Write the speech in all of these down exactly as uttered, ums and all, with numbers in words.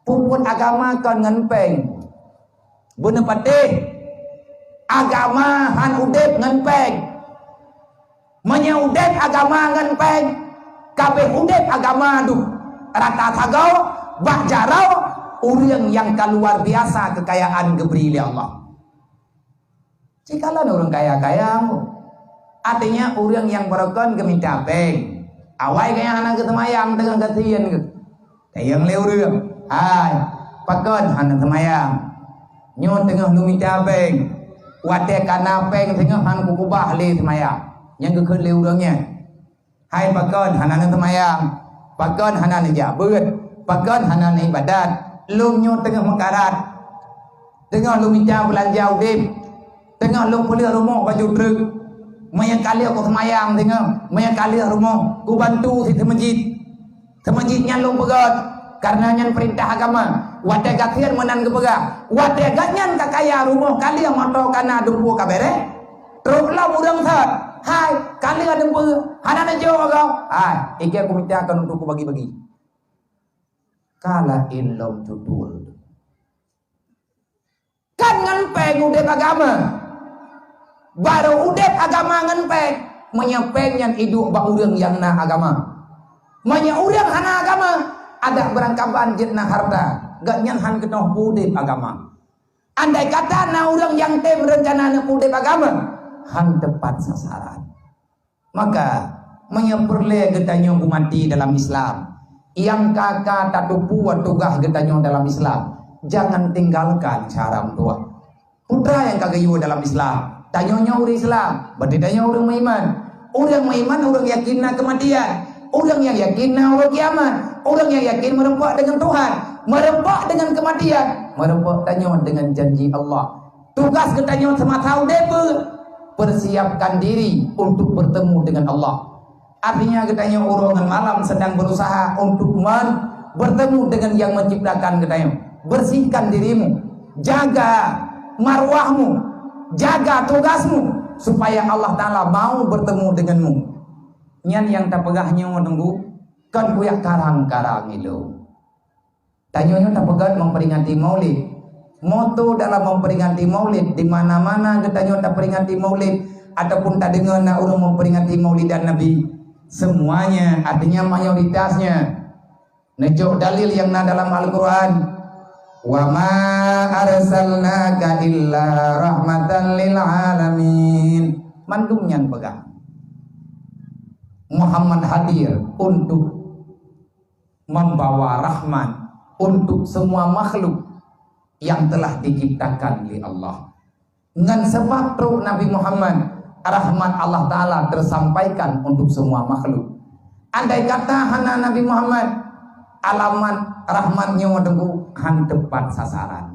Peubuet agama kon ngon péng. Beuneupatéh, agama hán udeb ngon péng. Meunyoe udeb agama ngon péng, ka abéh udeb agama dum. Rata sagoe, bak jaroe, ureuëng nyang ka luar biasa keukayaan geubri lé Allah. Sikalon ureuëng kaya-kaya, artinya ureuëng nyang barokon geumita péng. Awai gaya hana geuseumayang teungoh gasien geuh. Tanyong lé ureuëng, "Hai, pakon hana seumayang? Nyoe teungoh lôn mita péng. Watée ka na péng teungoh hán kukeubah lé seumayang." Nyang geukheun lé ureuëng nyan. "Hai pakon hana neuseumayang, pakon hana neujak beuet, pakon hana neuibadat, lôn nyoe teungoh meukarat, teungoh lôn mita beulanja udeb, teungoh lôn peuleueh rumoh baju treuk. Meunyoe ka lheueh kuseumayang teungoh, meunyoe ka lheueh rumoh kubantu si seumeujid. Seumeujid nyan lôn peugöt, kareuna nyan peurintah agama." Watée gasien meunan geupeugah, watée gobnyan ka kaya, rumoh ka lheueh, moto ka na, dumpeue ka béreh. Trok lom ureuëng sot, "Hai, ka lheueh dumpeue, hana neujok goe." "Hai, ikeu kumita kon untuk kubagi-bagi." Ka laén lom tutul. Kan ngon péng udeb agama. Barô udeb agama ngon péng, meunyoe péng nyan iduek bak ureuëng nyang na agama. Meunyoe ureuëng hana agama, adak beurangkaban jeuet na hareuta, gobnyan hán keunoe udeb agama. Andai kata na ureuëng nyang tem reuncana neupeuudeb agama, hán teupat sasaran. Maka, meunyoe peureulée geutanyoe beumati dalam Islam, nyang ka-ka tatupue tugaih geutanyoe dalam Islam, jangan tinggalkan syedara meutuwah. Peue nyang ka geuyue dalam Islam, tanyoe nyoe ureuëng Islam, berarti tanyoe ureuëng meuiman. Ureuëng meuiman, ureuëng yakin na keumatian. Ureuëng nyang yakin na uroe kiamat. Ureuëng nyang yakin meureumpok deungon Tuhan. Meureumpok deungon keumatian. Meureumpok tanyoe deungon janji Allah. Tugas geutanyoe seumasa udeb peue? Persiapkan diri untuk bertemu dengan Allah. Artinya geutanyoe uroe ngon malam sedang berusaha untuk men-, bertemu dengan yang menciptakan geutanyoe. Bersihkan dirimu, jaga marwahmu, jaga tugasmu supaya Allah Taala mau bertemu denganmu. Nyan nyang tapeugah nyoe teungku, kon kuyak karang-karang ilôn. Tanyoe nyoe tapeugöt memperingati Maulid. Moto dalam memperingati Maulid, di mana-mana geutanyoe taperingati Maulid ataupun tadeungoe na ureuëng memperingati Maulidan Nabi, semuanya, artinya mayoritasnya, neujok dalil nyang na dalam Al-Quran, "Wa ma arsalnaka illa rahmatan lil alamin." Mandum nyan peugah, Muhammad hadir untuk membawa rahmat untuk semua makhluk yang telah diciptakan oleh Allah. Ngon sabab trok Nabi Muhammad, rahmat Allah Taala tersampaikan untuk semua makhluk. Andai kata hana Nabi Muhammad, alamat rahmat nyoe teungku hán teupat sasaran.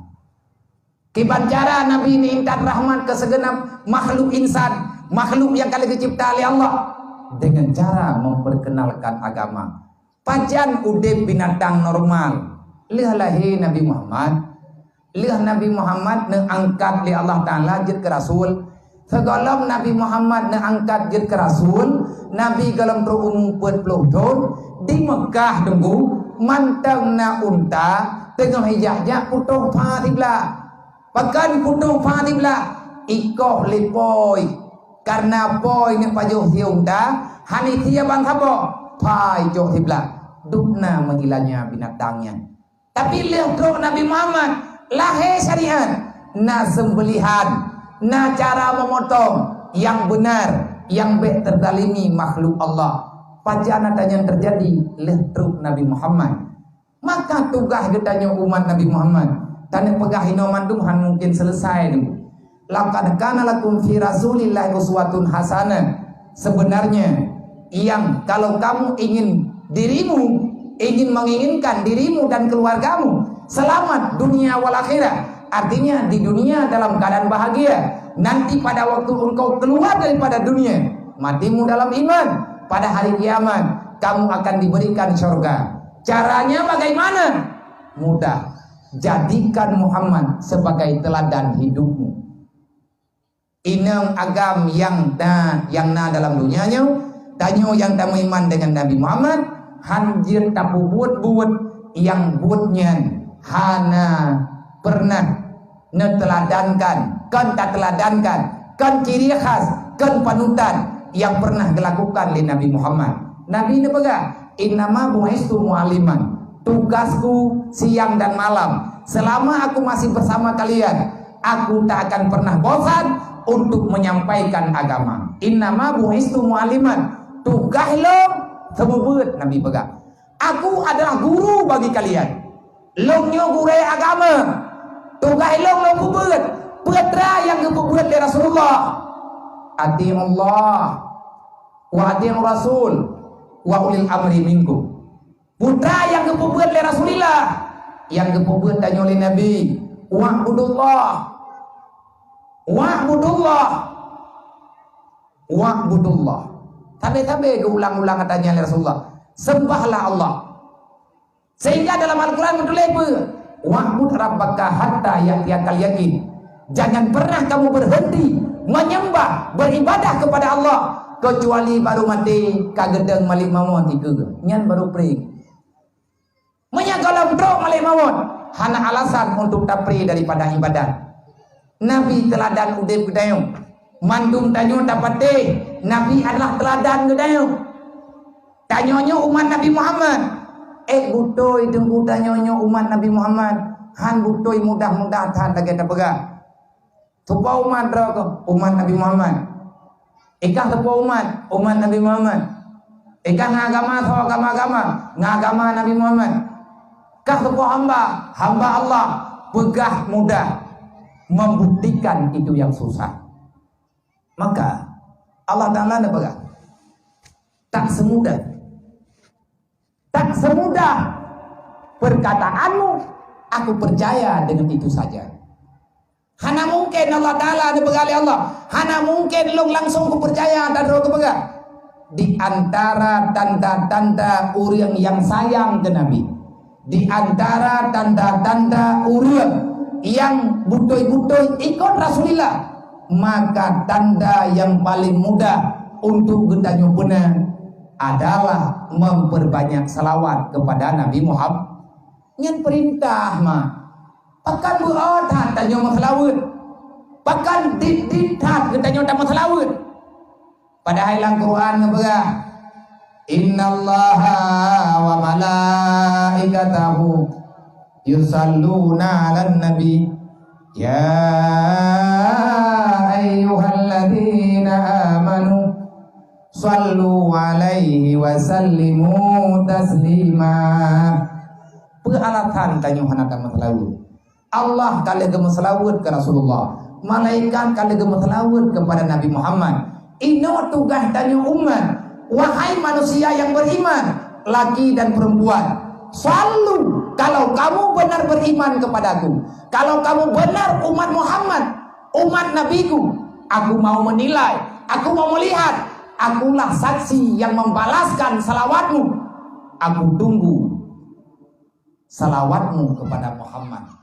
Kiban cara Nabi neuintat rahmat keu sigeunab makhluk insan, makhluk nyang ka lheueh geucebta lé Allah, deungon cara memperkenalkan agama. Pajan udeb binatang normal lheueh lahé Nabi Muhammad? Lheueh Nabi Muhammad neuangkat lé Allah Taala jeuet keu rasul. Sigohlom Nabi Muhammad neuangkat jeuet keu rasul, Nabi gohlom trok umu peuet ploh thon, di Meukah teungku, mantong na unta teungoh ijak-jak putôh pha siblah. Pakon putôh pha siblah? Ikoh lé pôi. Kareuna pôi neupajoh sie unta, hana sie ban saboh, pha icok siblah. Dum na meuilanya binatang nyan. Tapi lheueh trok Nabi Muhammad, lahé syariat, na seumbeulihan, na cara meumotong nyang beunar, nyang bék teuzalimi makhluk Allah. Pajan ata nyan teujadi lheueh trok Nabi Muhammad. Maka tugaih geutanyoe umat Nabi Muhammad, tanyoe peugah inoe mandum hán mungken seuleusai dulu. "Laqad kana lakum fi Rasulillahi uswatun hasanah." Sebenarnya, yang kalau kamu ingin dirimu, ingin menginginkan dirimu dan keluargamu selamat dunia wal akhirat, artinya di dunia dalam keadaan bahagia, nanti pada waktu engkau keluar daripada dunia, matimu dalam iman, pada hari kiamat kamu akan diberikan syurga. Caranya bagaimana? Mudah. Jadikan Muhammad sebagai teladan hidupmu. Inong agam nyang na, nyang na dalam dunia nyoe, tanyoe nyang tameuiman deungon Nabi Muhammad, hán jeuet tapeubuet-buet nyang buet nyan Hana pernah neuteladankan, kon tateladankan, kon ciri khas, kon panutan nyang pernah geulakukan lé Nabi Muhammad. Nabi neupeugah, "Innama bu'istu mu'alliman." Tugasku siang dan malam, selama aku masih bersama kalian, aku tak akan pernah bosan untuk menyampaikan agama. "Innama bu'istu mu'alliman." Tugaih lôn seumeubeuet, Nabi peugah. "Aku adalah guru bagi kalian." Lôn nyoe gurée agama. Tugaih lôn lôn peubeuet. Peue atra nyang geupeubeuet lé Rasulullah? "Ati'ullah wa ati'ur Rasul wa ulil amri minkum." Peue atra nyang geupeubeuet lé Rasulullah, nyang geupeubeuet tanyoe lé Nabi, "Wa'budullah. Wa'budullah. Wa'budullah." Sabe-sabe geuulang-ulang atra nyan lé Rasulullah. "Sembahlah Allah." Sehingga dalam Al-Quran meutuléh peue? "Wa'bud rabbaka hatta ya'tiyakal yakin." Jangan pernah kamu berhenti menyembah, beribadah kepada Allah, kecuali baru maté ka geudong malek mawöt dikeue. Nyan baru pré. Meunyoe gohlom trok malek mawöt, hana alasan untuk tapré daripada ibadat. Nabi teuladan udeb geutanyoe. Mandum tanyoe tapatéh, Nabi adalah teuladan geutanyoe. Tanyoe nyoe umat Nabi Muhammad. Eh, beutôi teungku, tanyoe nyoe umat Nabi Muhammad. Han beutôi mudah-mudah that lagée tapeugah. Soe po umat droe keuh? Umat Nabi Muhammad. Ikah soe po umat? Umat Nabi Muhammad. Ikah ngon agama soe? Agama-agama. Ngon agama Nabi Muhammad. Kah soe po hamba? Hamba Allah. Peugah mudah, membuktikan itu yang susah. Maka Allah Taala neupeugah, "Tak semudah, tak semudah perkataanmu, aku percaya dengan itu saja." Hana mungken Allah Taala neupeugah lé Allah, hana mungken lôn langsung kupeucaya dan droe kupeugah. Di antara tanda-tanda ureuëng nyang sayang keu Nabi, di antara tanda-tanda ureuëng nyang beutôi-beutôi ikot Rasulullah, maka tanda nyang paleng mudah untuk geutanyoe peuna adalah memperbanyak salawat kepada Nabi Muhammad. Nyan peurintah, mak. Pakon beuo that tanyoe meuseulaweuet? Pakon dit-dit that geutanyoe tameuseulaweuet? Padahai lam Quran geupeugah, "Innallaha wa malaikatahu yusalluna 'alan nabi, ya ayyuhalladzina amanu sallu 'alaihi wa sallimu taslima." Peue alasan tanyoe hana tameuseulaweuet? Allah ka lheueh geumeuseulaweuet keu Rasulullah. Malaikat ka lheueh geumeuseulaweuet keupada Nabi Muhammad. Inoe tugaih tanyoe umat. Wahai manusia yang beriman, laki dan perempuan, sallu, kalau kamu benar beriman kepadaku, kalau kamu benar umat Muhammad, umat Nabiku, aku mau menilai, aku mau melihat, akulah saksi yang membalaskan salawatmu. Aku tunggu salawatmu kepada Muhammad.